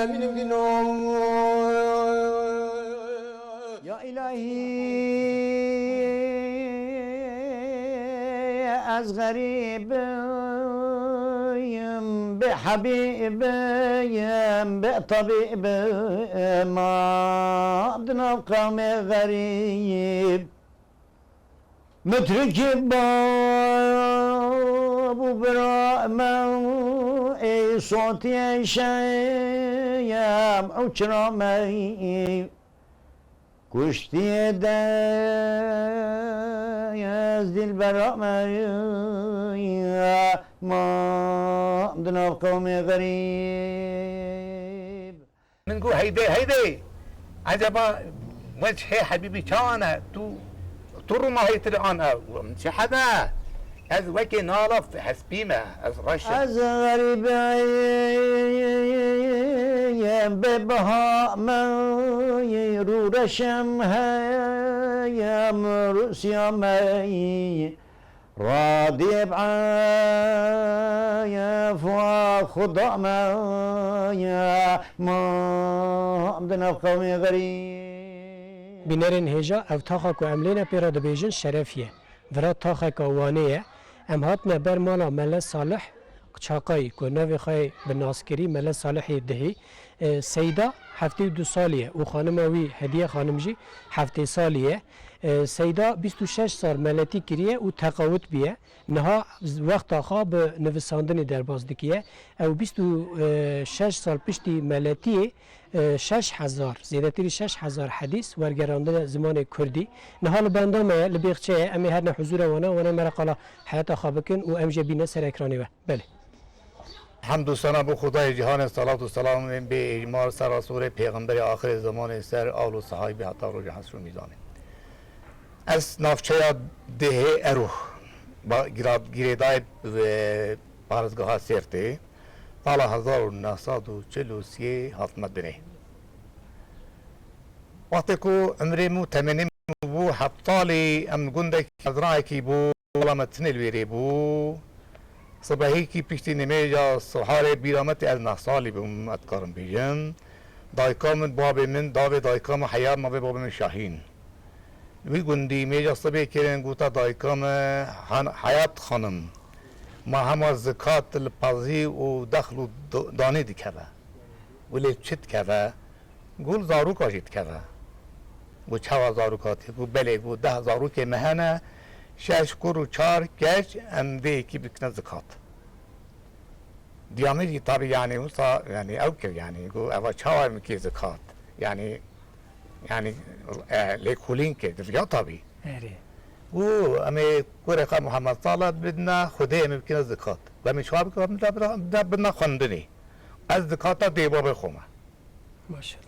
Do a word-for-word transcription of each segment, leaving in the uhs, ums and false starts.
Ya ilahî, ez xerîbim, bê hebîbim, bê tabîbim, ma di nav qewmê xerîb. Mitrikî bav û bira me, ey sotiyê şeyem û çira me, kuştiyê dez dilbera me, ma di nav qewmê xerîb. Min got, "Heydê, heydê! Eceba wechê Hebîbî çawan e? Tu, tu rûmahîtir an ew?" Min çi hebe? Ez wekî nala hespî me, ez reş im. Ez xerîbeyim, bê biha me, rûreşem heyem, Rûsya me. Radîb ev xuda me, ma di nav qewmê xerîb. Bînerên hêja, ev taxa ku em lê ne pê re dibêjin Şerefî ye. Vira taxeka Wanê ye. Em hatine ber mala Mele Salih Çaqayî ku navê xwe bi nas kirî Mele Salihê Dihî. E, Seyda heftê û du salî ye û xanima wî Hediye Xanim jî heftê salî ye. E, Seyda bîst û şeş sal meletî kiriye û teqawit bûye. Niha wexta xwe bi nivisandinê derbas dikiye. Ew bîst û şeş sal piştî meletiyê, e, şeş hezar, zêdetirî şeş hezar hedîs wergerandine zimanê kurdî. Niha li benda me ye, li Bêxçe ye, em ê herne huzûra wana, wana me re qala heyata xwe bikin û em jê bîne ser ekranê we. Belê. Hemd û sena bo Xwedayê cîhanê, selat û selamên bê êmar ser Resûlê Pêxemberê axirê zemanê ser al û sehaybî heta roja hesr û mîzanê. Ez navçeya Dihê Erû, ba-, gira-, girêdayê, e, parêzgeha Sêrtê, sala hezar û neh sed û çil û sê hatime dinê. Wextê ku emrê min û temenê min bû heft salî, em gundekî mezrayekî bû. Wela me tinê li wêrê bû. Sibehîkî piştî nimêja siharê bîra me tê, ez neh salî bûm, ez dikarim bêjim. Dayika min, babê min, davê dayika min Heyat, navê babê min Şahîn. Wî gundî mêja sibê kirin, gote dayika me, Han-, Heyat Xanim, ma hema zikat li pezî û dexl û d-, danê dikeve. Û lê çi dikeve? Got, li zaroka jî dikeve. Got, çawa zaroka tê? Got, belê, got, deh zarokê me hene, şeş kur û çar keç, em vê yekî bikine zikat. Diya min jî tabî, yanî, wisa, yanî, ew kir, yanî, got, eva çawa em bikî zikat? Yanî, yanî, e, lêkolîn kir, diviya tabî. Erê. Got, em ê kurê xwe Muhammed Salih bidine, Xwedê em ê bikine zikat. Got, em ê çawa bikin? Em bidine, bidine xwendinê. Ez zikata dê babê xwe me. Maşallah.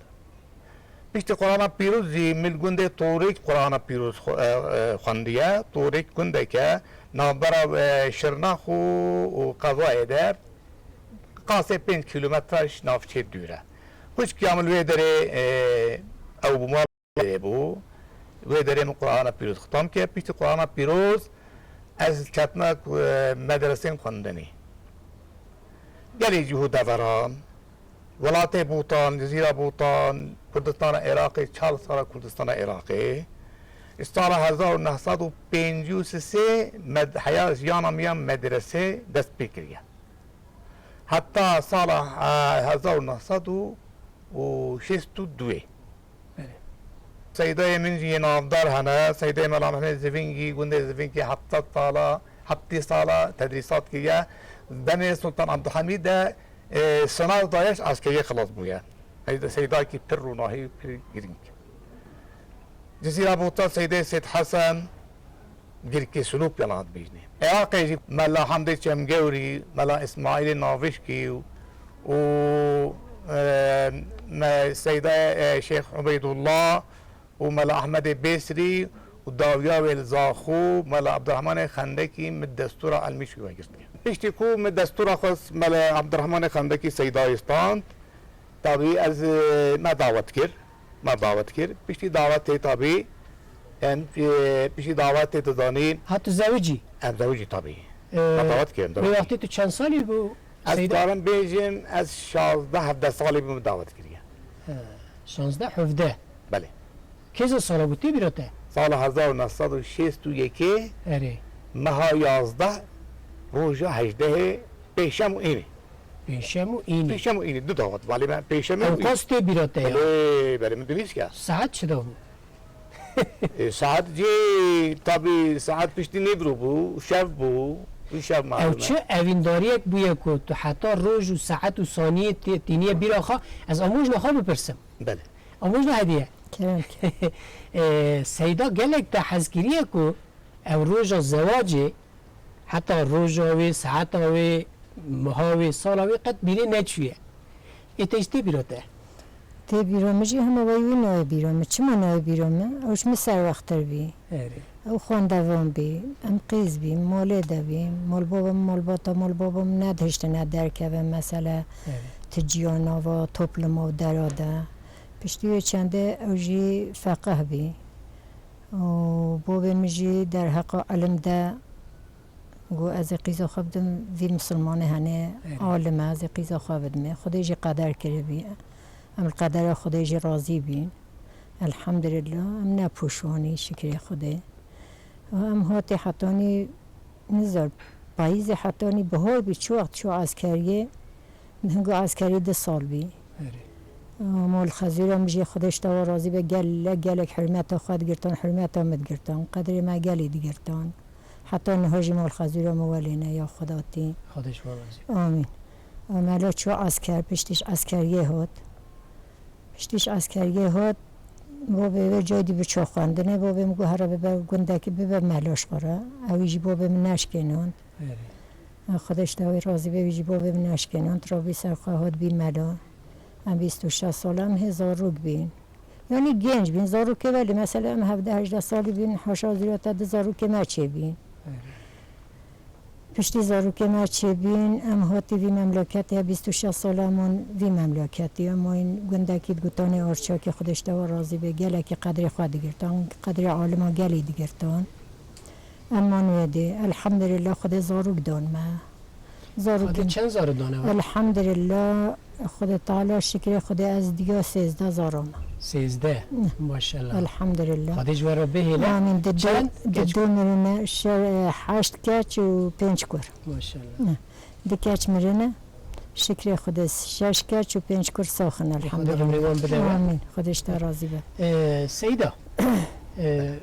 Piştî Qur'ana Pîroz jî min li gundê Torêk Qur'ana Pîroz xwe-, e, e, xwendiye. Torêk gundeke navbera, e, Şirnex û, û qezayê de qasê pênc kîlometre ji navçê dûr e. Xwişkiya min li wê derê, e, ew bû mal. Bû. Wê derê min Qur'ana Pîroz xitam kir. Piştî Qur'ana Pîroz ez ketime, e, medresên xwendinê. Gelê cihû deveran, welatê Bûtan, Cizîra Bûtan, Kurdistana Iraqê, çar sala Kurdistana Iraqê. Ji sala hezar û neh sed û pêncî û sê med-, heya jiyana min ya medresê dest pê kiriye. Heta sala, e, hezar û neh sed û şêst û duyê. Belê. Seydayê min jî yê navdar hene. Seydayê Mela Mehmet Zivingî, gundê Zivingî heft sed sala, heftê sala tedrîsat kiriye. Demê Sultan Abdulhamîd de, e, silav daye, ji eskeriyê xilas bûye. Seyda-, seydayekî pir rûnahî û pir girîng. Cizîra Bûta Seydê Sêd Hesen, Girkê Silopya lan dibêjinê. Iraqê jî Mela Hemdê Çemgewrî, Mela Îsmaîlê Navişkî û, û, e, me Seydayê, e, Şêx Ubeydullah û Mela Ehmedê Bêsrî û dawiya wê li Zaxo Mela Abdurehmanê Xendekî min destûra elmî ji wî ve girtiye. Piştî ku min destûra xwe Mela Abdurehmanê Xendekî Seydayê stand, Tabî ez, e, me dawet kir. Me dawet kir. Piştî dawetê tabî, em, e, piştî dawetê tu zanî. Ha, tu zewicî? Em zewicî tabî. E, Me dawet kir, em wê zewicî. Wextê tu çend salî bû? Ez Seyda? Karim bêjim, ez şazdeh hevdeh salî bûm dawet kiriye. He, şazdeh hevdeh. Belê. Kêza sala bû tê bîra te? Sala hezar û neh sed û şêst û yekê Erê. Meha yazdeh, roja hejdehê pêşem û înî. Pêşem û înî. Pêşem û înî, du dawet. Belê me pêşemê û Ewqas tê bîra te ya? Belê, belê, min dinîst ya. Saet çi da bû? E, saet cê, tabî saet piştî nêvro bû, şev bû, du şev Ew malum e. Çi evîndariyek bûye ku tu heta roj û saet û saniyê tê-, tîniye bîra xwe, ez amojna xwe bipirsim. Belê. Amojna hediye. Kerem ke. E, Seyda gelek te hez kiriye ku ew roja zewacê, heta roja wê, saeta wê, meha wê, sala wê qet bîrê neçûye. Ê te jî tê bîra te? Tê bîra min jî hema weyî wî nayê bîra min. Çima nayê bîra min? Ew ji min serwextir bî. Erê. Ew xwendevan bî. Em qîz bîn, malê de bîn. Malbaba min, malbata malbaba min nedihiştine derkeve, mesele Erê. Ti ciya nava topluma û dera de. Piştî wê çendê ew jî feqih bî. Û bavê min jî derheqa ilim de got, ez ê qîza xwe bidim vî misilmanê hene Erê. Alim e, ez ê qîza xwe bidimê. Xwedê jî qeder kiribî. Em li qedera Xwedê jî razî bîn. Elhamdulillah, em ne pûşwanî, şikrê Xwedê. Û em hatî hetanî nizar, payîzê hetanî bihar bî, çi wext çû eskeriyê, hingo eskerî du sal bî. Erê. Û mol xezûra min jî Xwedê ji te wa razî be, gelek, gelek hurmeta xwe digirtan, hurmeta min digirtan, qedrê me gelî digirtan. Heta niha jî mol xezûra min welê ne, ya Xweda tî. Xwedê ji we razî be. Amîn. Û mela çû esker, piştî ji eskeriyê hat. Piştî ji eskeriyê hat, bavê wê cayê dî biçe xwendinê, bavê min got, here bibe gundekî, bibe mela ji xwe re. Ewî jî bavê min neşkênand. Erê. Xwedê ji te wî razî be, wî jî bavê min neşkênand. Rabî ser xwe hat bî mela. Em bîst û şeş sal, em hê zarok bîn. Yanî genc bîn, zarokê welê, mesela em hevdeh hejdeh salî bîn, haşa zûreta du zarokê me çêbîn. Erê. Piştî zarokê me çêbîn, em hatî vî memleketê, bîst û şeş sala em an vî memleketî. Em ayîn gundekî di Gutanê Arçakê, Xwedê ji te wa razî be, gelekî qedrê xwe digirtan, qedrê alima gelî digirtan. Em man wê dê. Elhamdulillah, Xwedê zarok dan me. Zarok Xwedê din. Çend zarok dane we? Elhamdulillah, Xwedê Teala şikrê Xwedê ez diya sêzdeh zara me. Sêzdeh? Ne. Maşallah. Elhamdulillah. Xwedê ji we re bihêle. Amîn. Di du, Çend di keç? Du mirine, şe-, heşt keç û pênc kur. Maşallah. Ne. Du keç mirine. Şikrê Xwedê, şeş keç û pênc kur sax in, Xwedê elhamdulillah. Emrê wan bide we. Amîn. Xwedê ji te razî be. Ee, Seyda, ee,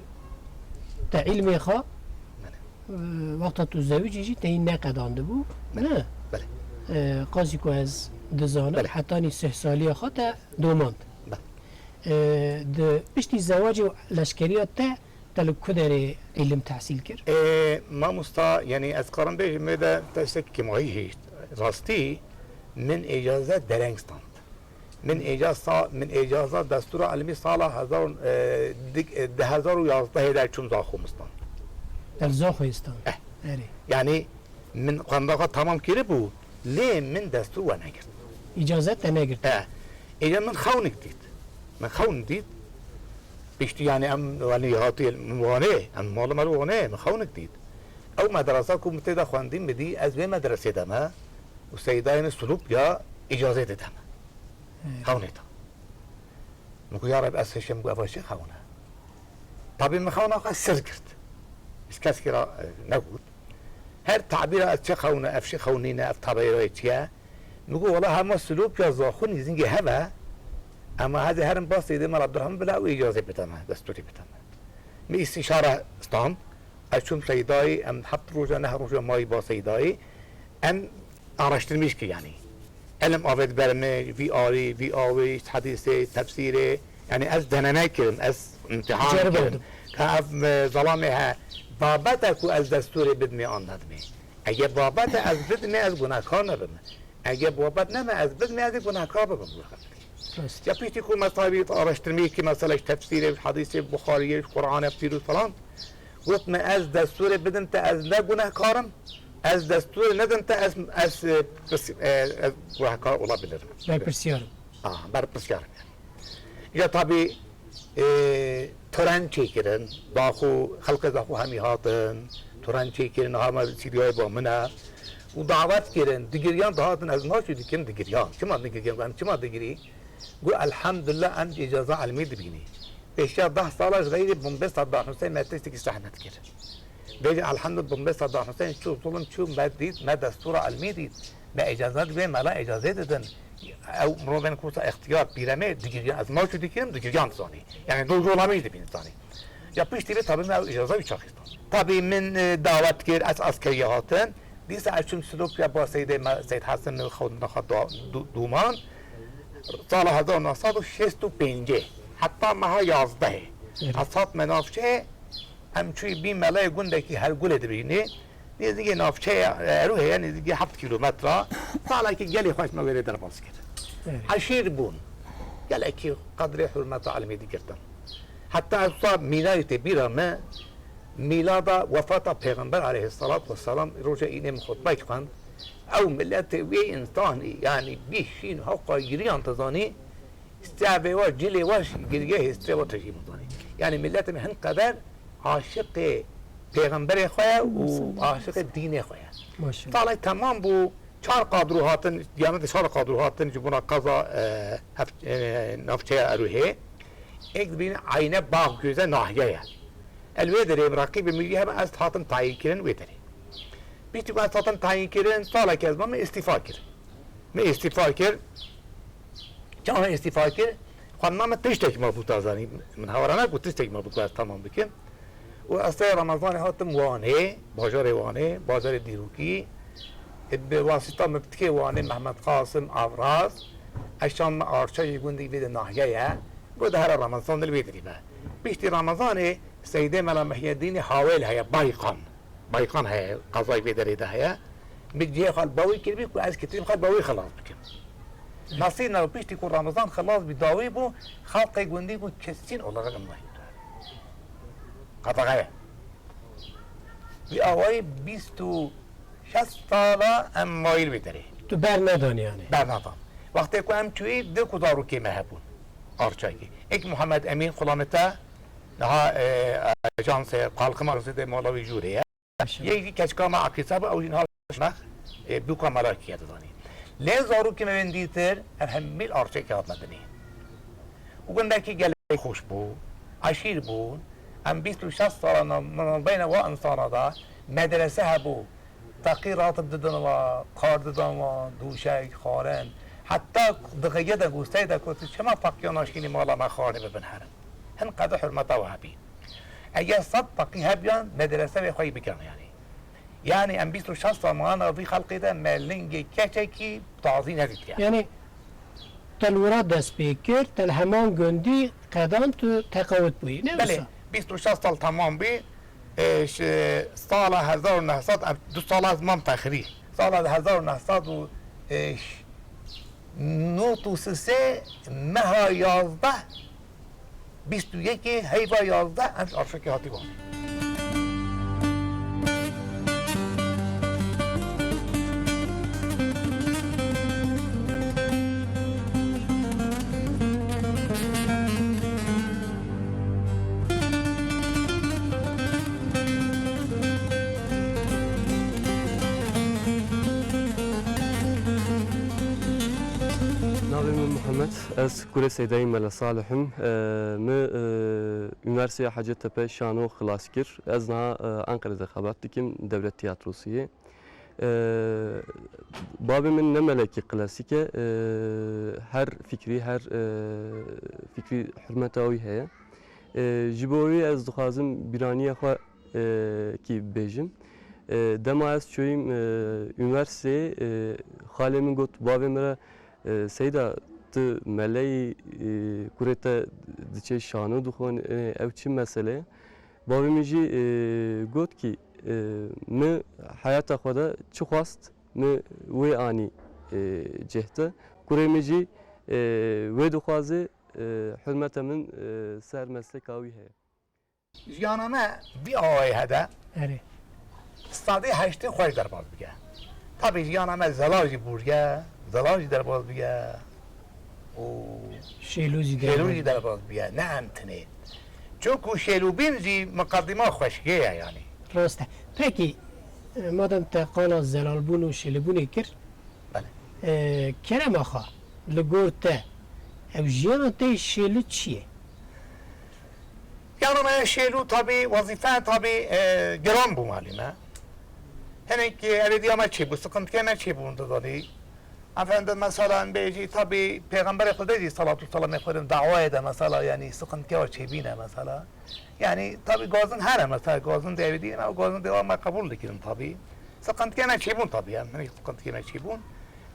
te îlmê xwe, ee, wexta tu zewicî jî te yî neqedandibû, ne? Belê. Ee, qasî ku ez dizanim, Belê. Hetanî sih saliya xwe te domand. Belê. Ee, di piştî zewacê û leşkeriya te, te li ku derê îlim tehsîl kir? Ê, mamosta, yanî ez karim bêjim, wê de tiştek kêmahî hişt. Rastî, min îcaze dereng stand. Min îcaza, min îcaza destûra ilmî sala hezar, e, dik-, e, du hezar û yazdehê de çûm Zaxo min stand. Te li Zaxoyê stand? Eh. Erê. Yanî, Min xwenda xwe tamam kiribû, lê min destûr we negirt. Îcazet te negirt? E, êca min xewnik dît. Min xewn dît. Piştî, yanî, em, yanî, hatî min Wanê, em mala me li Wanê, min xewnik dît. Ew medresa ku min tê de xwendî, min dî, ez wê medresê de me û Seydayê min Silûpya îcazê dide me. He. Xewnê de. Min got, ya Reb, ez hişim, got, eva çi xewna? Tabî min xewna xwe sir girt. Hiç keskî ra, e, negot. Her tabîra ez çi xewna, ev çi xewnîne, ev tabîra çi ye? Min got, wela hema Silopya Zaxo nîzingê hev e, ema hezê herim ba Seydê Mela Abdurrahman bila û îcazê bide me, destûrî bide me. Min îstîşare stand, ez çûm Seydayê, em heft roja, neh roja mayî ba Seydayê, em araştirmîş kir, yanî. Elm avêt ber min, vî arî, vî awî, hedîsê, tefsîrê, yanî ez deneme kirim, ez îmtîhan Ceribandin. Kirim. Ka ev, e, zelamê he, babete ku ez destûrê bidimê an nedimê. Ege babete ez bidimê, ez gunehkar nebim. Ege babet neme ez bidimê, ez ê gunehkar bibim. Rast. Ya piştî ku me tabî araştirmeyê kir, mesela ji tefsîrê, ji hedîsê, Buxariyê, ji Qur'anê, pîroz falan, got me ez destûrê bidim te, ez ne gunehkar im, ez destûrê nedim te, ez, ez, e, pis-, e, ez gunehkar olabilirim. Berpirsiyar im. Ah, berpirsiyar im. Ya tabî, e, tören çêkirin, Zaxo, xelkê Zaxo hemî hatin, tören çêkirin, ha me sîdiyayê ba min e. û dawet kirin, digiriyan dihatin, ez naşî dikim digiriyan. Çima digiriyan? Em çima digirî? Got, elhamdulillah, em îcaza ilmî dibînî. Pêşiya deh sala ji xeyrî Bombê Saddam Hussein me tiştekî seh nedikir. Vêjî elhamdulillah, Bombê Saddam Hussein çû zulm çû, me dît, me destûra ilmî dît. Me îcaza dibê, me la îcazê didin. Ew mirovên kusa extiyar, pîremê, digiriyan, ez naşî dikim, digiriyan dizanî. Yani, do jola min jî dibîn dizanî. Ya piştî vê tabi me ew îcaza wî çaxistan. Tabi min, e, dawet kir, ez askeriya hatin. Dîsa ez çûm Silopya ba Seydê me, Seyd Hesen li xewdina xwe da-, du-, dûman. Sala hezar neh sed û şêst û pêncê. Heta meha yazdehê. Evet. Ez hatime navçeyê, em çûyî bî meleyê gundekî Hergulê dibînî. Nêzîkê navçeya Erû heye, nêzîkî heft kîlometre. Salekî gelê xwe ji me wêrê derbas kir. Evet. Eşîr bûn. Gelekî qedrê hurmeta ilmê digirtin. Heta ez wisa mîlayê tê bîra me, mîlada wefata Pêxember aleyhissalatu vesselam, roja înê min xutbek xwend. Ew miletê wê însanî, yanî bî şîn hewqa giriyan dizanî, Stevê we, cilê we, girgehê stê we tejî bizanî. Yani milletê me hin qeder aşiqê pêxemberê xwe ye û aşiqê dînê xwe ye. Maşallah. Salê temam bû, çar qadro hatin, yanî çar qadro hatin ji bona qeza, e, hef-, e, navçeya Erûhê. Êk dibînin Eyne Bax Göze nahiye ye. El wê derê raqîbê min jî hebe ez hatim tayîn kirin wê derê. Piştî ku ez hatim tayîn kirin, salekê ez bûm, min îstîfa kir. Min îstîfa kir. Çawa îstîfa kir? Xwendina min tiştekî mabû, ta zanî. Min hewara me ku tiştekî mabû ku ez temam bikim. Û ez serê Remezanê hatim Wanê, bajarê Wanê, bajarê dîrokî. Bi wasîta miftikê Wanê Mehmet Qasim Avraz, eşan me arçayê gundî vê de nahiye ye. Got, here Remezan li wê derî be. Piştî Remezanê Seydê Mela Mehyedînê Hawêl heye, Bayqan. Bayqan heye, qezayê vê derê de heye. Min cihê xwe li ba wî kiribî ku ez kitîm xwe li ba wî xilas bikim. Nasîna piştî ku Ramazan xilas bî, dawî bû, xelqê gundî bû, kesîn olarak em nayî. Qedexe ye. Vî awayî bîst û şeş sala em mayîl vê derê. Tu bernedan yani. Bernedan. Wextê ku em çûyî, di ku zarokê me hebûn. Arçakî. Êk Muhammed Emîn xulamê te, niha, e, ajansê Qalkima Rızî de mala wî jûrê ye. Maşallah. Yek jî keçika me Aqîsa bû, ew jî niha me, e, bûka Merakiye dizanî. Lê zarokê me bên dîtir, ev hemî li Arçakê hatine dinê. Û gundekî gelekî xweş bû, eşîr bûn. Em bîst û şeş sala na-, navbeyna wa insana de medrese hebû. Teqî rahatib didin wa, kar didan wa, dûşek, xwarin. Heta dixiye de ku sey de ku tu çima feqiya naşkînî mala me xwarinê bibin herin. Hin qede hurmeta we hebî. Eger sed feqî hebiyan, medrese vê xwe yî bikin yanî. Yanî em bîst û şeş sal mane vî xelqê de me lingê keçekî tazî nedîtiye. Yanî te li wira dest pê kir, te li heman gundî qedan tu teqawit bûyî, ne wisa? Belê, bîst û şeş sal temam bî. E, ji sala hezar û neh sed, em du sala ez mam texrî. Sala hezar û neh sed û, e, ş-, nod û sisê meha yazdeh, bîst û yekê heyva yazdeh em ji Arşakê hatî Wanê. Navê min Muhammed, ez kurê Seydayî Mele Salih im. E, min, e, Üniversiteya Hacettepe Şano xilas kir. Ez niha, e, Ankara'da xebat dikim, Devlet Tiyatrosuyê. E, bavê min ne melekî klasîk e, e, her fikrî, her, e, fikrî hurmeta wî heye. E, ji bo wî ez dixwazim bîraniya xwe, e, kî bêjim. E, dema ez çûyîm, e, üniversiteyê, e, xalê min got bavê min re, e, Seyda, tu meleyî, e, kurê te diçe şano dixwin, e, ev çi mesele ye? Bavê min jî, e, got kî, e, min heyata xwe de çi xwest, min wê anî, e, cih te. Kurê min jî, e, wê dixwaze, e, hurmeta min, e, ser mesleka wî heye. Jiyana me vî awayî hede. Erê. Sedî heştê xwe jî derbas bike. Tabî jiyana me zelal jî bûriye, zelal jî derbas bike û şêlû jî şêlû derbas jî bike. Derbas bike. Ne em tinê. Çunku şêlûbîn jî miqedîma xweşikê ye yanî. Rast e. Pekî, Madem te qala zelalbûn û şêlibûnê kir, Belê. e, Kerem Axa, li gor te, ew jiyana te yê şêli çi ye? Jiyana me ya şêlû tabî, wezîfe tabî, e, giran bû malî me. Hinek, e, evê diya me çêbû, siqintikê me çêbûn dizanî. Efendim, mesela, em bêjî, tabî, Pêxemberê Xwedê jî, salatu selamê Xwedê, dawayê de, mesela, yanî, siqintiya çêbîne, mesela. Yanî, tabî, gazin here, mesela, gazin dê evê dî, ew gazin dê me qebûl dikirin, tabî. Siqintiya me çêbûn, tabî, em, hinek siqintiya me çêbûn.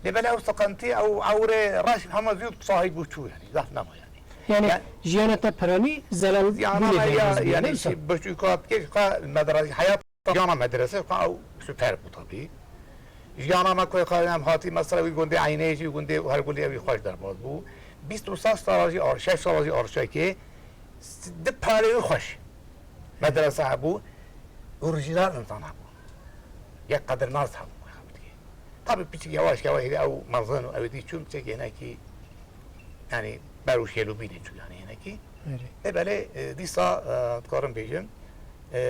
Lê belê ew siqintî, ew, ew rê reş hema zû sahîb bû çû, yanî, zehf nema, yanî. Yanî, Yan- jiyana te piranî zelal Jiyana bûnê me ya, derbas bûye, yanî, ne wisa? Şî, biçûka dikê, ka medrese, heyat Jiyana medrese xwe ew super bû tabî. Jiyana me ku xwe em hatî mesela wî gundê Eynê jî, gundê her gundê wî xweş derbas bû. Bîst û sê sala jî ar-, şeş sala jî arşekê s-, di parê wî xweş medrese hebû. Û rijîdar insan hebû. Yek qedirnas hebû. Tabî piçik yavaş yavaş ew mezin û ew dî çûn piçek hinekî, yanî ber û şêlûbînê çû yanî hinekî. Erê. Ê belê, e, dîsa, e, dikarim bêjim, e,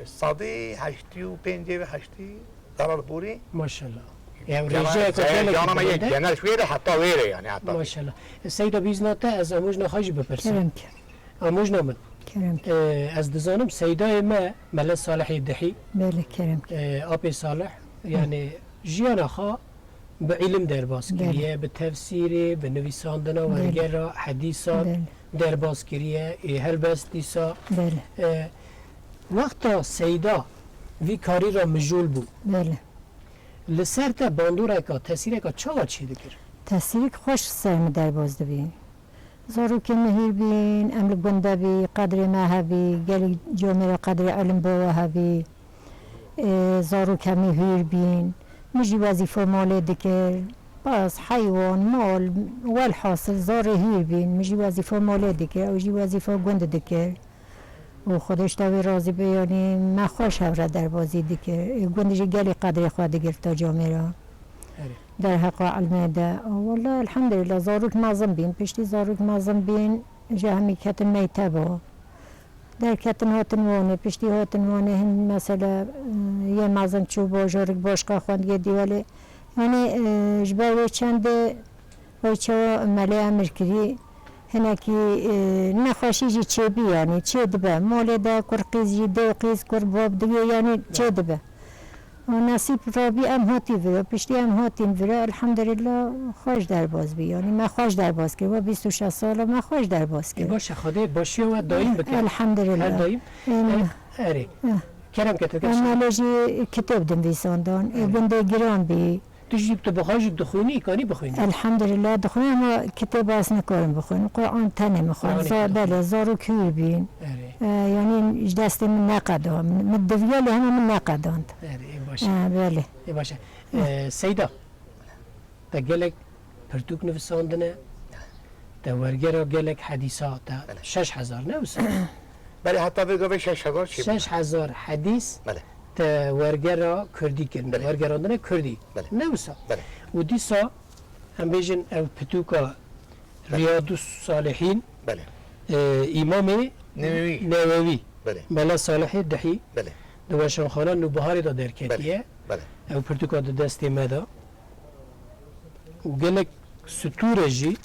sedî heştî û pêncê ve heştî zelal borî. Maşallah. Ya Cana-, rêjeyeke cana-, gelekî cana me yek bilind e. Genel wê re heta wê re yanî heta wê. Maşallah. E, Seyda, bi îzna te ez amojna xwe jî bipirsim. Kerem ke. Amojna min. Kerem ke. E, ez dizanim Seydayê me Mele Salihê Dihî. Belê, kerem ke. E, apê Salih, Hı. yanî jiyana xwe bi îlim derbas Belê. kiriye, bi tefsîrê, bi nivîsandina Belê. wergera hedîsan Belê. derbas kiriye, ê helbest dîsa. Belê. E, wexta Seyda vî karî re mijûl bû, Belê. li ser te bandoreka, tesîreka çawa çêdikir? Tesîrek xweş ser min derbas dibî. Zarokê me hîr bîn, em li gund de bî, qedrê me hebî, gelî camêra qedrê ilim bo we hebî. Ê, zarokê me hîr bîn. Min jî wezîfa malê dikir. Bas, heywan, mal, welhasil zarê hîr bîn. Min jî wezîfa malê dikir, ew jî wezîfa gund dikir. Û Xwedê ji te wê razî be, yanî me xweş hev re derbazî dikir. Ê, gund jî gelî qedrê xwe digirta camêra. Erê. Derheqa ilmê de. Wele elhamdulillah, zarok mezin bîn. Piştî zarok mezin bîn, ji hemî ketin mekteba. Derketin hatin wanê, piştî hatin wanê, hin mesela, e, yê mezin çû bajarik başqa xwendiye dî welê. Yanî, e, ji ber wê çendê Vay çawa melê emir kirî, hinekî, e, nexweşî jî çêbî, yanî çêdibe. Malê de kur qîz jî, dê qîz, kur bab digê, yanî çêdibe. Û nesîb rabî em hatî vira, piştî em hatîn vira, elhamdulillah xweş derbas bî, yanî me xweş derbas kir. Wa bîst û şeş sala me xweş derbas kir. Ê, baş e, Xwedê başiya we daîm bike. Elhamdulillah. Her daîm. Em, E, erê. eh. Kerem ke te Em gelê jî kitêb dinivîsandan. Ê, Erê. gundê giran bî. Tu jî, tu bi xwe jî dixwînî, îkanî bixwînî? Elhamdulillah dixwînim ama kitêba ez nikarim bixwînim. Quran tenê min xwend. Quranê Za-, tenê belê, xwend. Zarok hîr bîn. Erê. E, yanî ji destê min neqedand. Min diviya lê hema min neqedand. Erê, ê baş e. E, belê. Ê baş e. E, Seyda, te gelek pirtûk nivisandine, te wergera gelek hedîsa te Belê. şeş hezar ne wisa? Belê, heta vê gavê şeş hezar çêbû. Şeş hezar hedîs Belê. te wergera kurdî kirin, Belê. wergerandine kurdî. Belê. Ne wisa? Belê. Û dîsa em bêjin ev pitûka Belê. Riyadus Salihîn, Belê. e, Îmamê Newewî. Newewî, Belê. Mela Salihê Dihî, Belê. di Weşanxana Nûbiharê de derketiye. Belê. Belê. Ew pirtûka di destê me de. Û gelek stûre jî,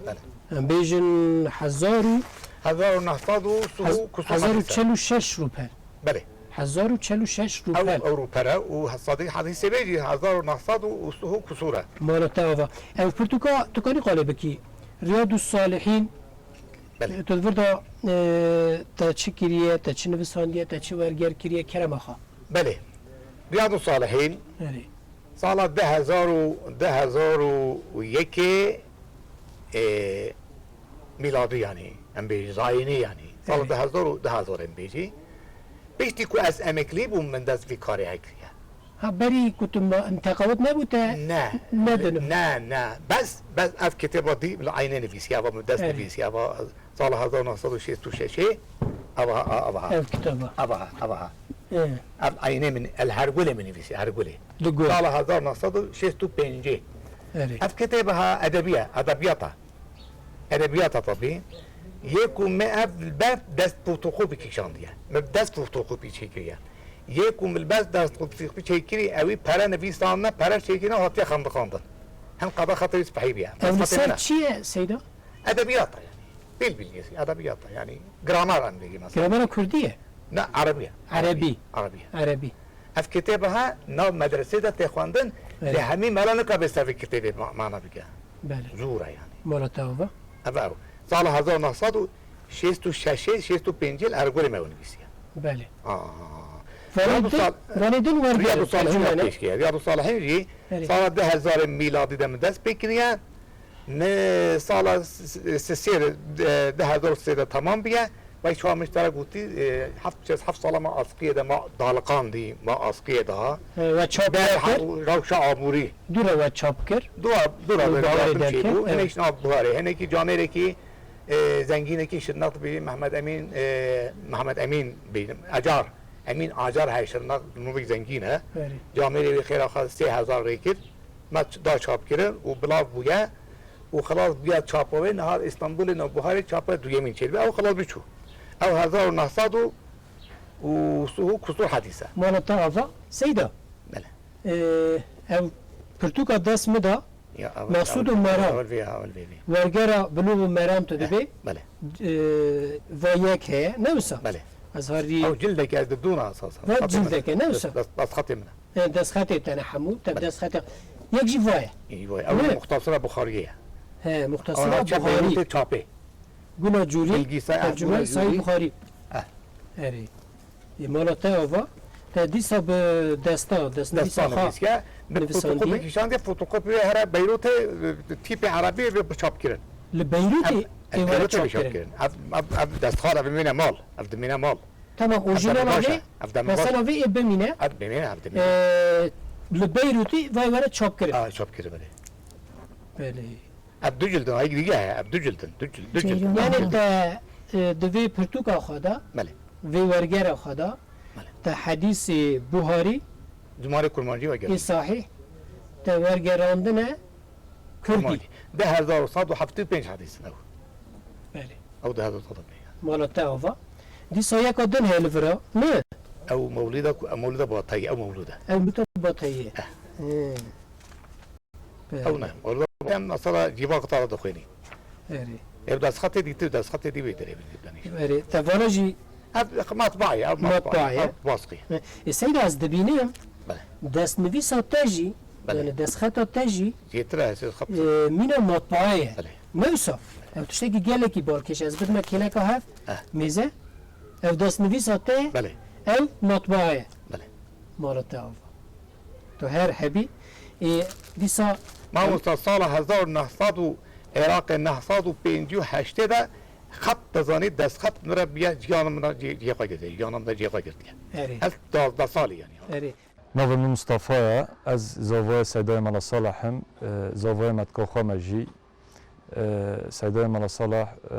Belê. em bêjin hezar û Hezar û neh sed û sih û hez-, kusûr hezar û çel û şeş rûpel. Belê. Hezar û çel û şeş Ew, rûpel. ew rûpere û sedî hedîsê bê jî hezar û neh sed û sih û kusûr e. Mala te ava. Ew pirtûka tu kanî qalê bikî? Riyadus Salihîn, Belê. tu li vir de, e, te çi kiriye, te çi nivisandiye, te çi werger kiriye, Kerem Axa? Belê. Riyadus Salihîn, Belê. Sala du hezar û, du hezar û yekê, e, mîladî yanî, em bêjî, zayînî yanî. Sala Evet. du hezar û, du hezar em bêjî. Piştî ku ez emeklî bûm, min dest vî karê kiriye. Ha, berî ku tu ma-, teqawit nebû te Ne. nedinim. Ne, ne. Bes, bes ev kitêba dî li eynê nivîsiye, ava min dest Evet. nivîsiye, ava Sala hezar neh sed û şêst û şeşê, ava, ava, Ev kitaba. ava, ava. Ê. Ev eynê min, el Hergulê min nivîsî, Hergulê. Li gul. Sala hezar neh sed û şêst û pêncê. Erê. Ev kitêbe ha edebiye, edebiyata. Edebiyata tabî. Yê ku me ev ber dest fotokopî kişandiye. Me dest fotokopî çêkiriye. Yê ku min bes dest xwe çêkirî, ewî pere nivîsandine, pere çêkirine hatiye xendiqandin. Hin qada xetê wî spehî bûye. Ev li ser çi ye, Seyda? Edebiyat e yani. Dil bilgisi, edebiyat e yani. Gramer em diyeyim mesela. Gramera Kurdî ye? Ne, Erebî ye. Erebî. Erebî ye. Erebî. Ev kitêbe ha, nav medresê de tê xwendin, Evet. lê hemî mela nikabe ser vê kitêbê ma-, mana bike. Belê. Zor e yani. Mala te ava? Ev ew. Sala hezar neh sed û şêst û şeş, şêst û pênc li Ergurê me nivîsiye. Belê. Aa. Vanê Riyadu din, Sal-, vanê din wer Riyadu gerek, Salihîn tercüme ya ne? pêşkiye. Riyadu Salihîn jî Erê. sala du hezar miladî de min dest pê kiriye. Ne sala s-, s-, sisê de, du hezar sê de tamam biye. Vay çawa min ji te re gotî, e, heft, çez heft sala me askiyê de me daliqandî, me askiyê de ha. E, we çap Ber kir? ha-, rewşa aborî. Dû re we çap kir? Dû re, dû re Li re buharê rewşa derkir, çêbû. evet. Hinek ji nav buharê. Hinekî camêrekî, e, zengînekî şirnat bî, Mehmet Emîn, e, Mehmet Emîn bî, Acar. Emîn Acar he şirnat, nûvik zengîn e. Berê. Camêrê wê xêra xwe sê hezar rê kir. Me ç-, da çap kirin û bilav bûye û xilas bûye çapa wê. Niha Îstanbulê navbuharê çapa duyemîn çêdibe. Ew xilas biçû. Ew hezar û neh sed û, û, û kusur hedîs e. Mala te ava, Seyda? Belê. Ee, ev pirtûka dest min da, Ya, ew, Mesûd ew, û Meram. ew vê, ew vê, vê. Wergera Bilûg û Meram tu Eh, dibê, belê. ee, va yek heye, ne wisa? Belê. Ez harî Ew cildek ez didûna esas. Va Xetê min e. cildeke, ne wisa? Bes, bes, bes xetê min e. E, destxetê te ne hemû, te Belê. destxetê. Yek jî va ye. Î, vay, ew Ne? Muxtasira Buxariyê ye. He, Muxtasira Ew çe Buxarî. Beyrûtê çapê. Guna Cûrî, Bilgîsa, eh, tercüme Guna Sayî Cûrî. Buxarî. Eh. Erê. Ê, mala te ava, te dîsa bi desta, destnivîsa Destan xwe nivîske, bi nivîsandî. Fotokopî kişandiye, fotokopî here Beyrûtê, e, tîpê erebî bi, bi çap kirin. Li Beyrûtê Ev, tê ev were Beyrûtê çap bi çap kirin. kirin. Ev, ev, ev destxan, ev mîne mal. Ev dimîne mal. Tamam, Ev orîjinala demirbaş vê, e. Ev demirbaş. mesela vê ê bimîne. Ev bimîne, ev dimîne. Ee, li Beyrûtê vay were çap kirin. Aa, çap kirin, belê. Belê. Ev du cildin, ay, dige, ev du cildin, du cild, du cildin. Ceyran. Yani te, e, di vê pirtûka xwe de, Belê. vê wergera xwe de, Belê. te hedîsê Buharî, Zimanê kurmancî ve ê geldi. sahîh, te wergerandine Kurdî. Kurmancî. Di hezar û sed û heftê û pênc hedîs in ew. Belê. Ew di hezar û sed û heftê û pênc. Mala te ava. Dîsa yeka din heye li vira, ne? Ew mewlîda ku, ew mewlîda Bateyî, ew mewlîda. Ew mewlîda Bateyî. Eh. He. Belê. Ew ne. Orada em mesela cîva kitaba dixwînî. Erê. Ev destxetê dî tu, destxetê dî wê derê bidî danî. Erê. Te vana jî Ev matbaa ye, ev matbaa ye. Matbaa ye. Ev baskı ye. E, Seyda, ez dibînim, Belê. destnivîsa te jî, Belê. yani destxeta te jî, Jêtir e, siz xet- e, mîna matbaayê ye. Belê. Ne wisa? Ev tiştekî gelekî balkêş e. Ez bidime kêleka hev, Eh. mêze. Ev destnivîsa te, Belê. ev matbaayê. Belê. Mala te ava. Tu her hebî, ê, dîsa Mamosta, sala hezar û neh sed û, Iraqê neh sed û pêncî û heştê de xet dizanî, destxet min re biye, jiyan min re cê, cê xwe girtiye, jiyan min re cê xwe girtiye. Erê. Ez duwazdeh salî yani. Erê. Navê min Mustafa ye, ez zavayê Seydayê Mela Salih im, e, zavayê metka xwe me jî. E, Seydayê Mela Salih, e,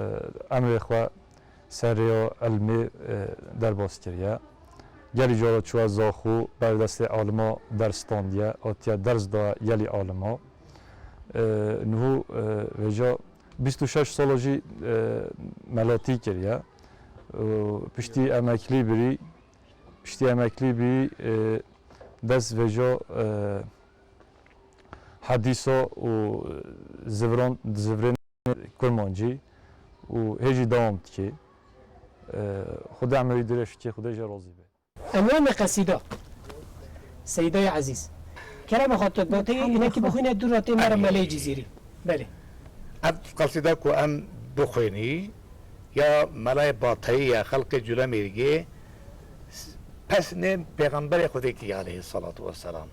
emrê xwe ser rêya ilmê, e, derbas kiriye. Gelî cara çûye Zaxo, ber destê alima ders standiye, hatiye ders da gelî alima. E, niho, e, vêca bîst û şeş sala jî, e, melatî kiriye. E, piştî emeklî birî, piştî emeklî bî, e, dest vêca, e, hedîsa û ziviran, zivirên kurmancî û hê jî dewam dike. E, Xwedê emrê wî dirêj bike, Xwedê jê razî be. Enwame qesîda. Seydayê Ezîz. Kerema xwe tu, bateyê înekî bixwîne dû re tê me re Meleyê Cizîrî. Belê. Ev qesîda ku em bixwînî, ya Melayê Bateyî ye, xelkê Culemêrgê, pesnê Pêxemberê Xwedê kiriye aleyhissalatu vesselam.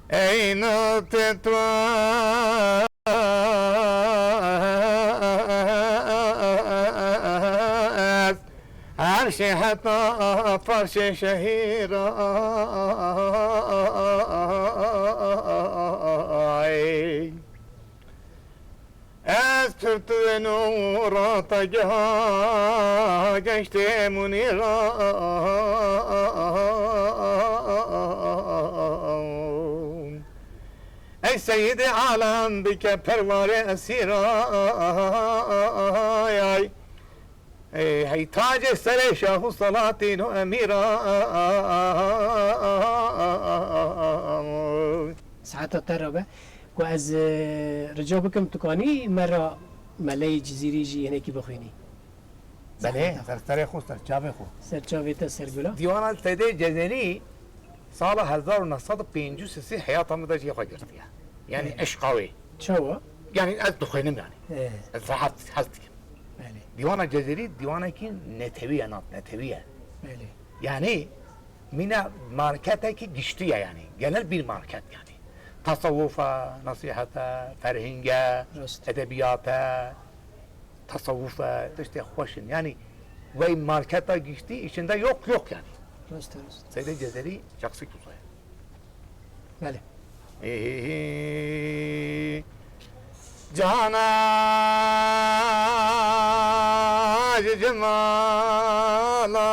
Ey nate tu ez, erşê heta ferşê şehîra. Ez pirtûyê nûra te geha geştê munîra. Ey seyîdê alem bike perwarê esîra. Ey hey tacê serê şah û selatîn û emîra. te te re be, ku ez, e, rica bikim, tu kanî me re Meleyê Cizîrî jî hinekî bixwînî. Belê, ser serê xwe, ser çavê xwe. Ser çavê te, ser gula. Dîwana Seydê Cezerî sala hezar û neh sed û pêncî û sê heyata min de jî xwe girtiye. Yanî He. eşqa wê. Çawa? Yanî ez dixwînim yanî. He. Ez rehet hez dikim. Belê. Dîwana Cezerî dîwanekî netewî ye, nat netewî ye. Belê. Yanî mîna marketekî giştî ye yanî. Genel bir market yanî. Tasawuf e, nesîhet e, ferhîng e, Rast. edebiyat e, tasawuf e, tiştê xweş in. Yanî wey marketa giştî içinde yok yok yanî. Rast e, rast. Seydê Cezerî şexsî kuza ye. Belê. Hê, hê, hê. Cana ji cemala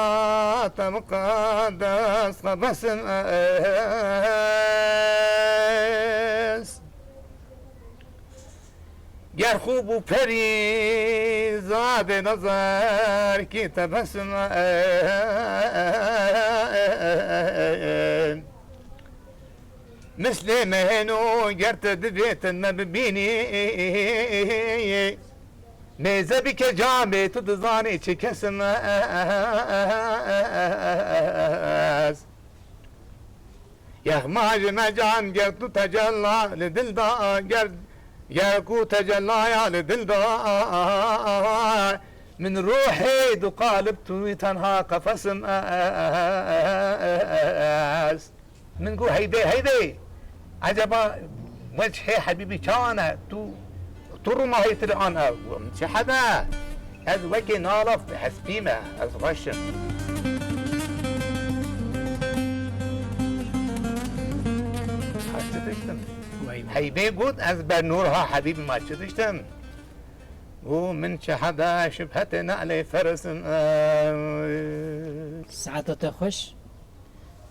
te miqedes xebesim ez. Ger xû bû perî zadê nazar kî te besim ez. Mislê me hêno ger te divê te me bibînî. Mêze bike camê tu dizanî çi kesim ez. Yexma ji me can ger tu tecella li dil da ger, ger ku tecellaya li dil da. Min ruhê du qalib tu tenha qefesim ez. Min got, "Heybê, heybê, eceba wechhê Hebîbî çawan e? Tu, tu rûma heytir an ew?" Çi hebe? Ez wekî nalaf hespî me, ez xweş im. Ez çi diştim? Vay be. Heybê got, "Ez ber nûr ha Hebîbî ma çi diştim?" Û min çi hebe şibhetê ne'lê feresim ez. Saeta te xweş.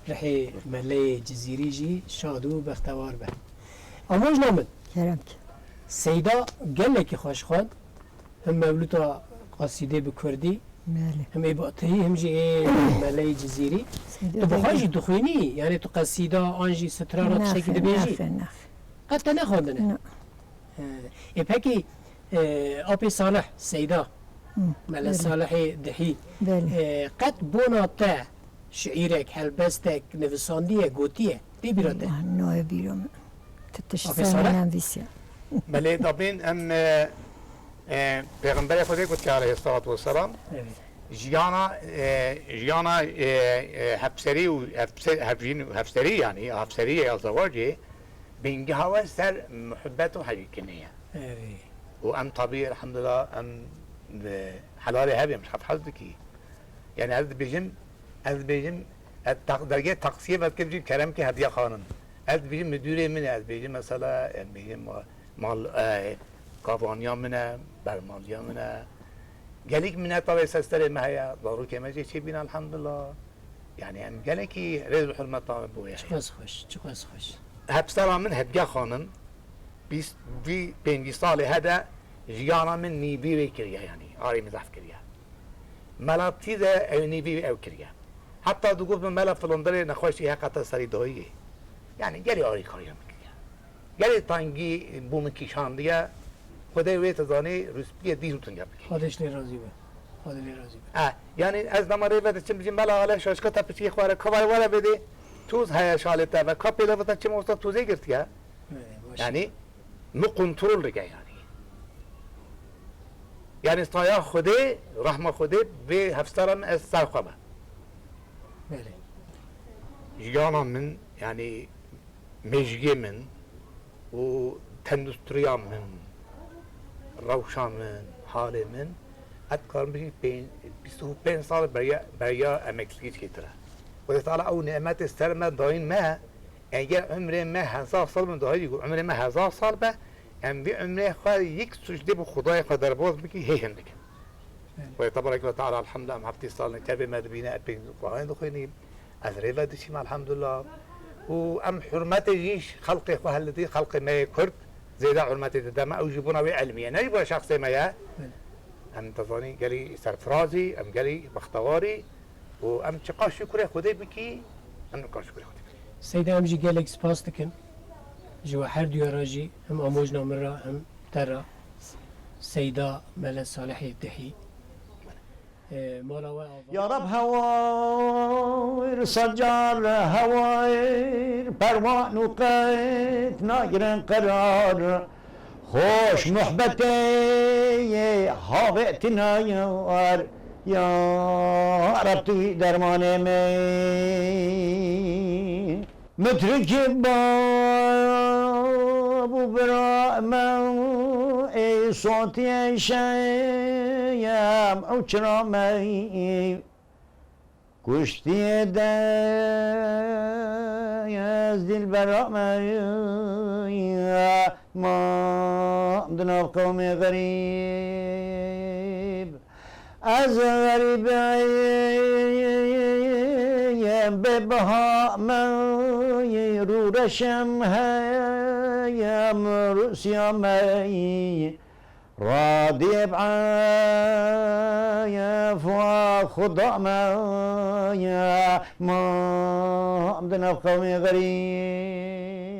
Rihê Meleyê Cizîrî jî şad û bextewar be. Amojna min. Kerem ke. Seyda gelekî xweş xwend. Him mewlûta qasîdê bi kurdî, Belê. him ê batihî, him jî ê Meleyê Cizîrî. Seyda Tu bi xwe Begî. jî dixwînî? Yanî tu qesîda an jî strana tiştekî Nafe, dibêjî? nafe, nafe. Qet te nexwendine? Na. He. Ê pekî, e, Apê Salih, Seyda, Hı, Mele belê. Salihê Dihî, Belê. e, qet bona te şiîrek, helbestek nivisandiye, gotiye? Tê bîra te? Wah, nayê bîra min. Ti tişt Apê ser Salih? min nivîsiya. Belê, dabên em, e, e, Pêxemberê Xwedê gotiye aleyhissalatu vesselam, Evet. jiyana, e, jiyana, e, e, hevserî û hevse-, hevjîn û hevserî, yanî hevseriyê ya zewacê, Bingeha we ser muhibbet û heyîkinê ye. Erê. Û em tabî elhamdulillah em, e, helalê hev em, hev hez dikî. Yani ez dibêjim, ez dibêjim, ez tak-, dergê taksiyê vedikim jî kerem ki hediya xanim. Ez dibêjim müdürê min e, ez dibêjim mesela, em bêjim mal, e, kavaniya min e, bermaliya min e. Gelîk mineta wê sesterê me heye, zarokê me jê çêbîne elhamdulillah. Yani em gelekî rêz û hurmeta me bo ye. Çiqas xweş, çiqas xweş. Hepsera min Hediye Xanim, bîst, vî pêncî salê hede jiyana min nîvî wê kiriye, yani arê min zehf kiriye. Melatî de ew nîvî ew kiriye. Heta digot min mela filonderê nexweşî heqeta serî dayî. Yani gelê arêkariya min kiriye. Gelê tengî bû min kîşandiye, Xwedê wê te zanî rûspiyê dîr û tunge bikî. Xwedê ji lê razî be. Xwedê lê razî be. E, yanî ez dema rê ve diçim, bijî mela ale şaşka te piçî xwe re, kavay were bêdê, toz heye şalê te ve, ka pêle ve te çim osta tozê girtiye. Belê, baş. Yani, min kontrol dike yani. Yani saya Xwedê, rahma Xwedê vê hevsera min ez ser xwe me. Belê. Jiyana min, yani, mêjiyê min û tendusturiya min, rewşa min, halê min, ez dikarim bijîm pê-, bîst û pênc sal beriya, beriya emekligî çêtir e. Xwedê Teala ew nîmetê ser me dayîn me, eger umrê me hezar sal min dahî ku umrê me hezar sal be, em vî umrê xwe yek sucdê bi Xwedayê xwe derbas bikî hê hindik. Belê. Xwedê tebarek ve teala elhamdulillah em heftê sal ne kevê me dibîne, epey Qur'anê dixwînî. Ez rê ve dişîm elhamdulillah. Û em hurmetê jî xelqê xwe helidî, xelqê me yê Kurd zêde hurmetê dide me. Ew jî bona wê ilmî ye. Ne jî bona şexsê me ye. Belê. Em dizanî gelî serfirazî, em gelî bextewarî û em çiqas şukurê Xwedê bikî, em çiqas şukurê Xwedê bikî. Seyda, em jî gelek spas dikin. Ji we her duya re jî him amojna min re him te re Seyda Mele Salihê Dihî. E, mala we ava. Ya Rab hewayir, secar hewayir, perwan û qet nagirin qerar. Xoş muhbetê yê havêtina yar, ya Reb tu dermanê me. Mitrikî bab û bira me, ê sotiyê şeyem û çira me. Kuştiye de ez dilbera me, mam di nav qewmê xerîb. Ez xerîb bê biha me, rûreşem heye, em Rûsya me. Radiyê bi efwa Xuda me, mam di nav qewmê xerîb.